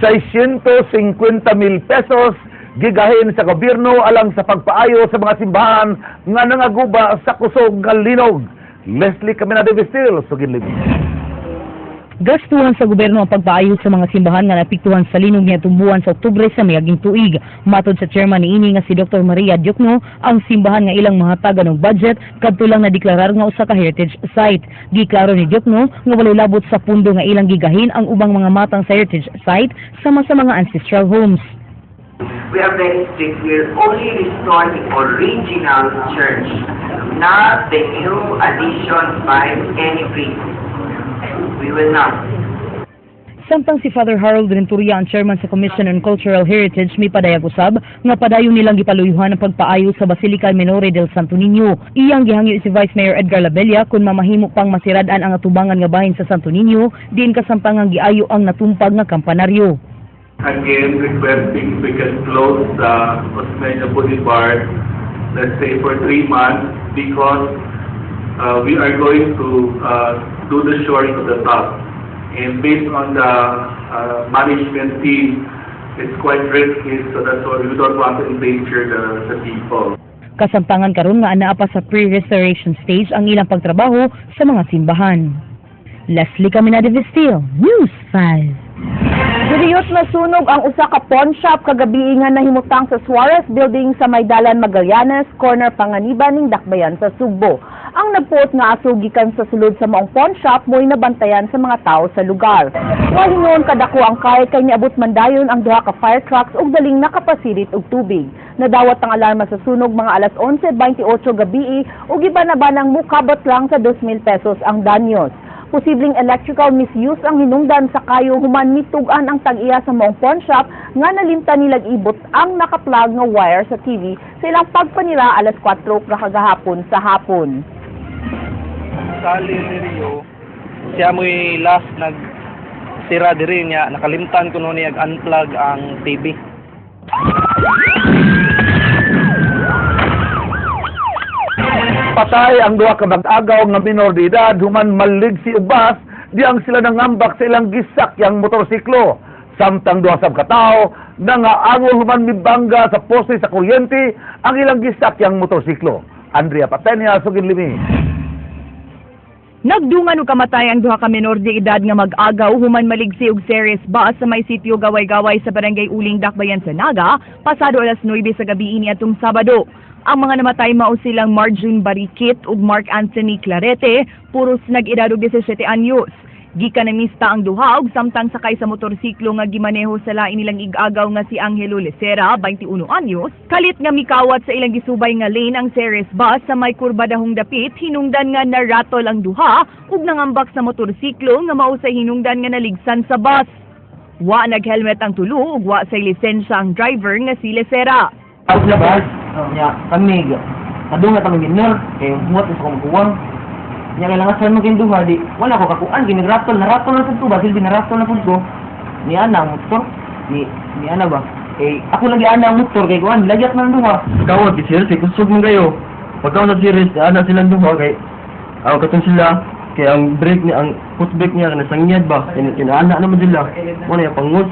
650,000 pesos gigahin sa gobyerno alang sa pagpaayo sa mga simbahan nga nangaguba sa kusog nga linog. Leslie Caminade Vestil, sugin libi. Gastuhan sa gobyerno ang pagpaayo sa mga simbahan nga naapektuhan sa linog nga tumbuan sa Oktubre sa miaging tuig. Matod sa chairman niini nga si Dr. Maria Diokno, ang simbahan nga ilang mahatagan og budget kadto lang nadeklarar nga usa ka heritage site. Giklaro ni Diokno nga walay labot sa pundo nga ilang gigahin ang ubang mga matang sa heritage site sama sa mga ancestral homes. We are very strict. We will only restore the original church, not the new addition by any priest. We will not. Samtang si Father Harold Renturia, ang chairman sa Commission on Cultural Heritage, may padayag usab nga padayon nilang gipaluyuhan ang pagpaayo sa Basilica Minore del Santo Niño. Iyang gihangyo si Vice Mayor Edgar Labella kung mamahimo pang masirad-an ang atubangan nga bahin sa Santo Niño diin kasamtangang giayo ang natumpag nga kampanaryo. Again requesting we can close the Osmeña Boulevard, let's say for 3 months, because we are going to do the shoring of the top. And based on the management team, it's quite risky, so that's why we don't want to endanger the people. Kasamtangan karon nga anaa pa sa pre-restoration stage ang ilang pagtrabaho sa mga simbahan. Leslie Caminade Vestil, News 5. Giriyot na sunog ang usa ka pawn shop kagabi nga nahimutang sa Suarez Building sa Maydalan Magallanes, corner Panganiban ning Dakbayan sa Sugbo. Ang nagpuot nga aso gikan sa sulod sa maong pawn shop mo'y nabantayan sa mga tao sa lugar. Wa hinuon kadako ang kay kay niabot man dayon ang duha ka fire trucks ug daling nakapasirit og tubig. Nadawat ang alarma sa sunog mga alas 11:28 gabi ug giban-abanang mukabot lang sa 2,000 pesos ang danyos. Posibleng electrical misuse ang hinungdan sa kayo human mitug-an ang tag-iya sa maong pawn shop nga nalimtan nilag ibot ang nakaplug nga wire sa TV sa ilang pagpanira alas 4 kagahapon sa hapon. Sali ni Rio, siya mo'y last nag sira diri niya, nakalimtan ko no niya unplug ang TV. Patay ang duha ka mag-agaw nga minor de edad human maligsi og bus diyang sila nangambak sa ilang gisakyang motorsiklo. Samtang duha sab ka tawo nangaangol human mibangga sa poste sa kuryente ang ilang gisakyang motorsiklo. Andrea Patenia, sugin limi. Nagdungan og kamatay ang duha ka menor de edad nga mag-agaw human maligsi og series bus sa may sitio Gaway-Gaway sa barangay Uling, Dakbayan sa Naga, pasado alas 9 sa gabi ini atong Sabado. Ang mga namatay mao silang Marjun Barikit ug Mark Anthony Clarete, puros nag-edad og 17 anyos. Gikan namista ang duha ug samtang sakay sa motorsiklo nga gimaneho sa lain nilang ig-agaw nga si Angelo Lecera, 21 anyos, kalit nga mikawat sa ilang gisubay nga lane ang Ceres bus sa may kurbadahong dapit, hinungdan nga naratol ang duha ug nangambak sa motorsiklo nga mao sa hinungdan nga naligsan sa bus. Wa nag-helmet ang tulo ug wa say lisensya ang driver nga si Lecera. Out na ba? Nya kami kadung na kami minor kay huwat sa kong kuwang. Nya kailangan sa mo duha di wala ko kakuan kay nagratol naratol na sad ko ba silbi naratol na pud ko. Ni ana ang motor ni ni ana ba? Kay ako lagi ana ang motor kay kuan lagyat man ang duha. Kawat di sila kusog man kayo. Pagkaon sa series ana silang duha kay aw katong sila kay ang brake ni ang foot brake niya kana sangyad ba kinaana naman sila. Mo na pangus.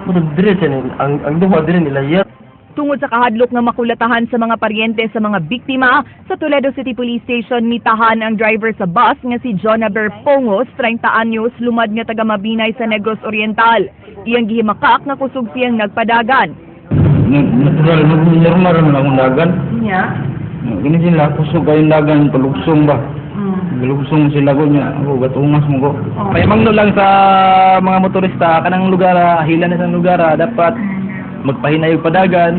Mo dire siya ang duha dire nila. Tungod sa kahadlok nga makulatahan sa mga paryente sa mga biktima, sa Toledo City Police Station mitahan ang driver sa bus nga si Jonaber Pongos, 30 anyos, lumad nga taga Mabinay sa Negros Oriental. Iyang gihimakak nga kusog siyang nagpadagan. Natural, normal naman akong dagan. Niya? Gini sila, kusog kayong dagan, palugsong ba? Palugsong sila ko niya, ako, gatungas mo ko. Payamangno lang sa mga motorista, kanang lugar, hila na sa lugar, dapat magpahinay og padagan.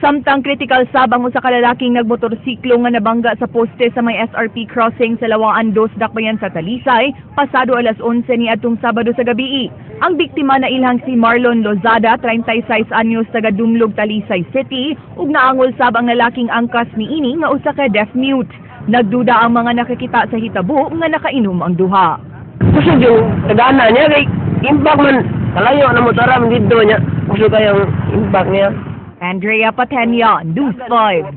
Samtang critical sab ang usa ka lalaking nagmotorsiklo nga nabangga sa poste sa may SRP crossing sa Lawaan 2, Dakbayan sa Talisay, pasado alas 11 ni adtong Sabado sa gabi. Ang biktima na ilhang si Marlon Lozada, 36 anyos, taga Dumlog, Talisay City, ug naangol sab ang lalaking angkas niini nga usa ka deaf mute. Nagduda ang mga nakakita sa hitabo nga nakainom ang duha. Kusog yung tagana niya kay impact man kalayo na motor man didto niya. Kusog kayong impact niya. Andrea Patenia, News 5.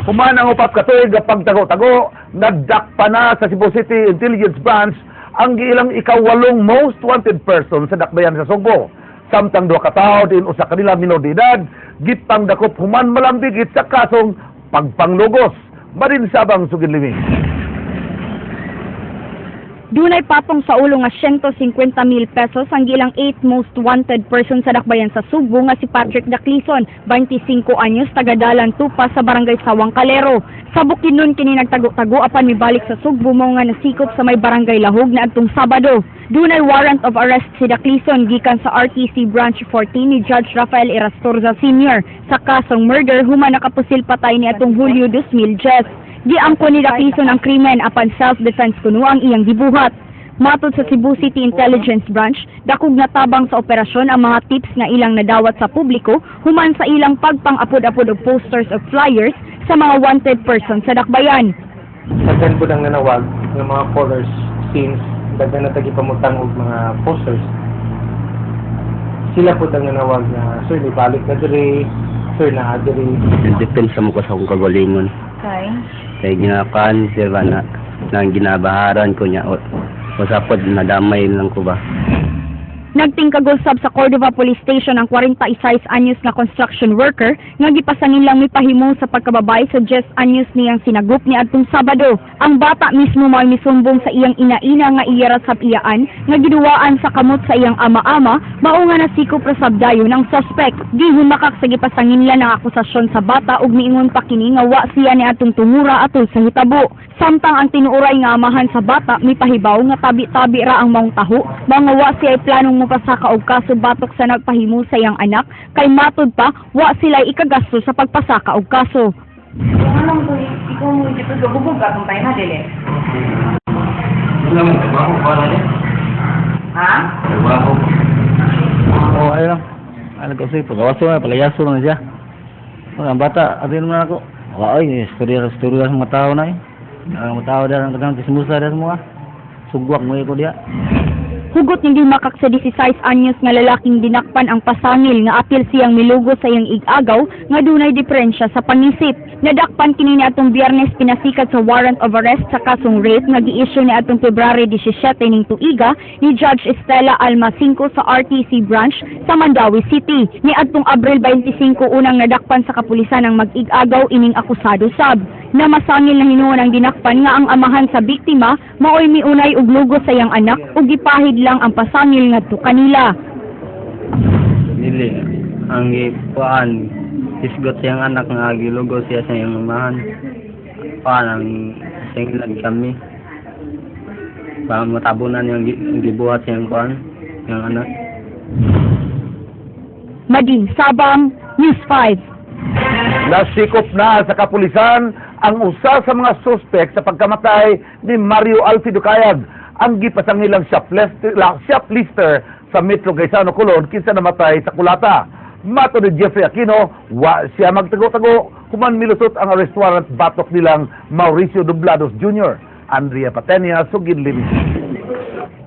Human ang upat ka tuig nga pagtago-tago, nagdakpa na sa Cebu City Intelligence Branch ang giilang ikawalong most wanted person sa Dakbayan sa Sugbo. Samtang duha ka tawo, diin usa kanila minor de edad, gipangdakop human malambigit sa kasong pagpanglugos. Marin Sabang, sugid limi. Dunay patong sa ulo nga 150 mil pesos ang gilang 8 most wanted person sa Dakbayan sa Sugbo nga si Patrick Daclison, 25 anyos, taga-Dalan Tupa sa Barangay Sawang Calero. Sa Bukidnon kini nagtago-tago apan mibalik sa Sugbo, mao nga nasikop sa may Barangay Lahog na adtong Sabado. Dunay warrant of arrest si Daclison gikan sa RTC Branch 14 ni Judge Rafael Irastorza Sr. sa kasong murder human nakapusil patay ni atong Hulyo 2010. Giangkon ni Daclison ang krimen apan self-defense kuno ang iyang gibuhat. Matod sa Cebu City Intelligence Branch, dakog na tabang sa operasyon ang mga tips nga ilang nadawat sa publiko human sa ilang pagpang-apod-apod og posters o flyers sa mga wanted person sa Dakbayan. Daghan po ang nanawag ng mga callers since daghan na tagi pamutang og mga posters. Sila po ang nanawag na, "Sir, balik na diri, sir, na diri." Nagdepensa mo ko sa akong kagalingon. Okay. Kay ginakan siya ba na, nang ginabaharan ko niya. O sapod, nadamay lang ko ba. Nagtingkagol sab sa Cordova Police Station ang 46 anyos nga construction worker nga gipasangin lang mipahimo sa pagkababay sa 10 anyos niyang sinagup ni adtong Sabado. Ang bata mismo mao'y misumbong sa iyang ina-ina nga iya ra sab iyaan nga giduwaan sa kamot sa iyang ama-ama, mao nga nasikop ra sab dayon ang suspect. Gihumakak sa gipasanginlan ang akusasyon sa bata ug miingon pa kini nga wa siya ni adtong tungura atol sa hitabo. Samtang ang tinuuray nga amahan sa bata mipahibaw nga tabi-tabi ra ang maong taho, mao nga wa siya planong mopasaka og kaso batok sa nagpahimo sa iyang anak, kay matud pa wa sila ikagasto sa pagpasaka og kaso. Anong ko ikaw mo dito gabubog ka kung tayo na dili? Wala mo, trabaho pa na niya. Ha? Trabaho. Oo, ayun lang. Ano kasi, pagawaso na, palayaso na siya. Ang bata, atin naman ako. Ay, istorya, istorya sa mga tao na eh. Ang mga tao dyan, ang kanang tismusa dyan mga. Sugwak mo ko diya. Hugot nga gihumakak sa 16 anyos nga lalaking dinakpan ang pasangil nga apil siyang milugo sa iyang ig-agaw nga dunay diferensya sa pangisip. Nadakpan kini ni atong Biyernes pinasikat sa warrant of arrest sa kasong rape nga gi-issue ni atong Pebrary 17 ning tuiga ni Judge Estela Alma 5 sa RTC branch sa Mandaue City. Ni adtong Abril 25 unang nadakpan sa kapulisan ang mag-ig-agaw ining akusado sab. Namasangil na hinuon ang dinakpan nga ang amahan sa biktima maoy miunay og lugo sa iyang anak ug gipahid lang ang pasangil ngadto kanila. Dili, ang gikuan, hisgot siyang anak nga gilugo siya sa iyang amahan. Kuan ang singlan kami. Para matabunan yung gibuhat siyang kuan, yung anak. Madin Sabang, News 5. Nasikop na sa kapulisan ang usa sa mga suspek sa pagkamatay ni Mario Alfie Ducayag, ang gipasangilang shoplifter sa Metro Gaisano, Colon, kinsa namatay sa kulata. Matod ni Jeffrey Aquino, wa siya magtago-tago human milusot ang arrest warrant batok nilang Mauricio Doblados Jr. Andrea Patenia, sugid limi.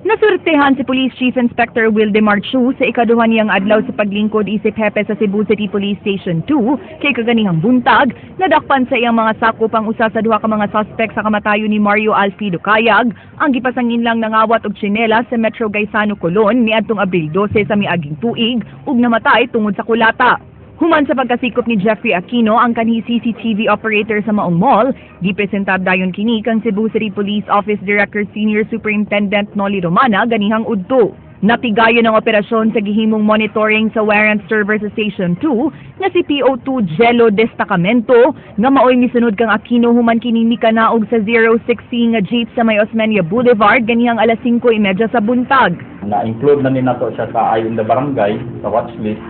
Nasurtehan si Police Chief Inspector Wildemar Chu sa ikaduha niyang adlaw sa paglingkod isip hepe sa Cebu City Police Station 2 kay kaganihang buntag, nadakpan sa iyang mga sakop ang usa sa duha ka mga suspect sa kamatayon ni Mario Alfie Ducayag, ang gipasangin lang nangawat og tsinela sa Metro Gaisano, Colon niadtong Abril 12 sa miaging tuig ug namatay tungod sa kulata. Human sa pagkasikop ni Jeffrey Aquino ang kanhi CCTV operator sa maong mall, gipresentar dayon kini kang Cebu City Police Office Director Senior Superintendent Nolly Romana ganihang udto. Natigayon ang operasyon sa gihimong monitoring sa warrant server sa Station 2 nga si PO2 Jello Destacamento nga maoy misunod kang Aquino human kini mikanaog sa 060 nga jeep sa may Osmeña Boulevard ganihang alas 5:30 sa buntag. Na-include na ni nato siya sa ayon the barangay sa watch list,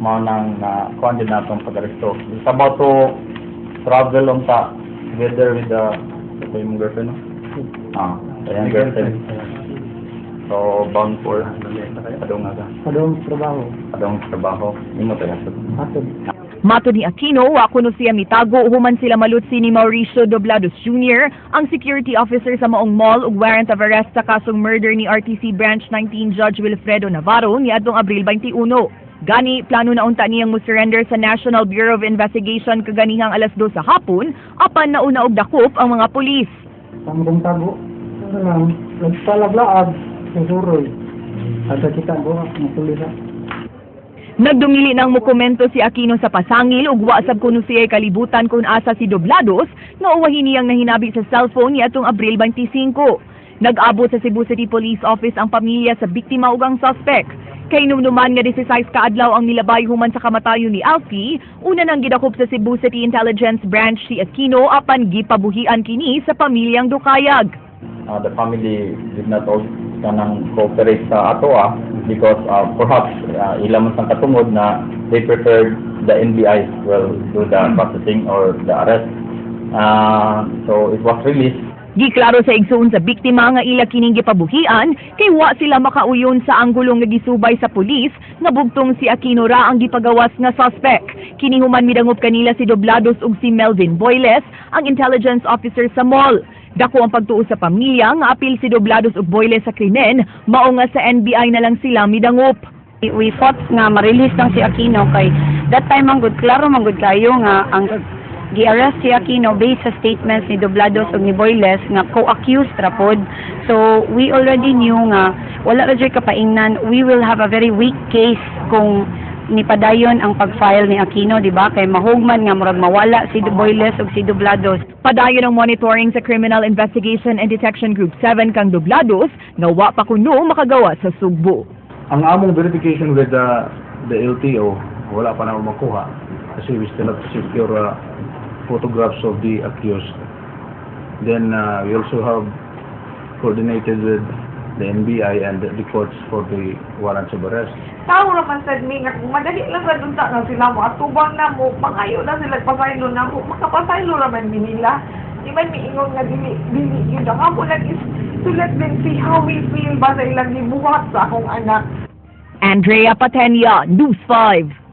mao nang na kuan din natong pag-aresto. It's about to travel on ta together with the ito yung girlfriend, no? Ah, ayan, girlfriend. So bound for padung nga ka. Padung trabaho. Padung trabaho. Nimo tayo. Atod. Matod ni Aquino, wa kuno siya mitago human sila malutsi ni Mauricio Doblados Jr., ang security officer sa maong mall ug warrant of arrest sa kasong murder ni RTC Branch 19 Judge Wilfredo Navarro niadtong Abril 21. Gani, plano na unta niyang mo-surrender sa National Bureau of Investigation kaganihang alas 2 sa hapon, apan nauna og dakop ang mga pulis. Pangkong tago. Ano lang, nagpalablaab sa suroy. At kita buha, ng pulis. Nagdumili ng mokomento si Aquino sa pasangil ug wa sab kuno siya'y kalibutan kung asa si Doblados nga uwahin niyang nahinabi sa cellphone niadtong Abril 25. Nag-abot sa Cebu City Police Office ang pamilya sa biktima ug ang suspect. Kay numnuman nga 16 ka adlaw ang nilabay human sa kamatayon ni Alfie, una nang gidakop sa Cebu City Intelligence Branch si Aquino apan gipabuhian kini sa pamilyang Dukayag. The family did not all kanang cooperate sa atoa because perhaps ila man sang katungod na they preferred the NBI will do the processing or the arrest. So it was released. Giklaro sa igsuon sa biktima nga ila kining gipabuhian kay wa sila makauyon sa anggulong nga gisubay sa pulis nga bugtong si Aquino ra ang gipagawas nga suspect. Kini human midangop kanila si Doblados ug si Melvin Boyles, ang intelligence officer sa mall. Dako ang pagtuo sa pamilya nga apil si Doblados ug Boyles sa krimen, mao nga sa NBI na lang sila midangop. We fought nga ma-release lang si Aquino kay that time man gud, klaro man gud kayo nga ang gi-arrest si Aquino based sa statements ni Doblados ug ni Boyles nga co-accused ra pod. So we already knew nga wala ra jud kapaingnan, we will have a very weak case kung nipadayon ang pag-file ni Aquino, di ba? Kay mahugman nga murag mawala si Boyles ug si Doblados. Padayon ang monitoring sa Criminal Investigation and Detection Group 7 kang Doblados nga wa pa kuno makagawa sa Sugbo. Ang among verification with the LTO, wala pa na makuha kasi we still have to secure photographs of the accused. Then we also have coordinated with the NBI and the courts for the warrants of arrest. Tao ra man sad mi nga kung madali lang ra unta nga sila mo atubang na mo, mangayo na sila pasaylo na mo, makapasaylo ra man mi nila. Di man miingon nga dili dili yun. Ang amo lang is to let them see how we feel ba sa ilang gibuhat sa akong anak. Andrea Patenia, News 5.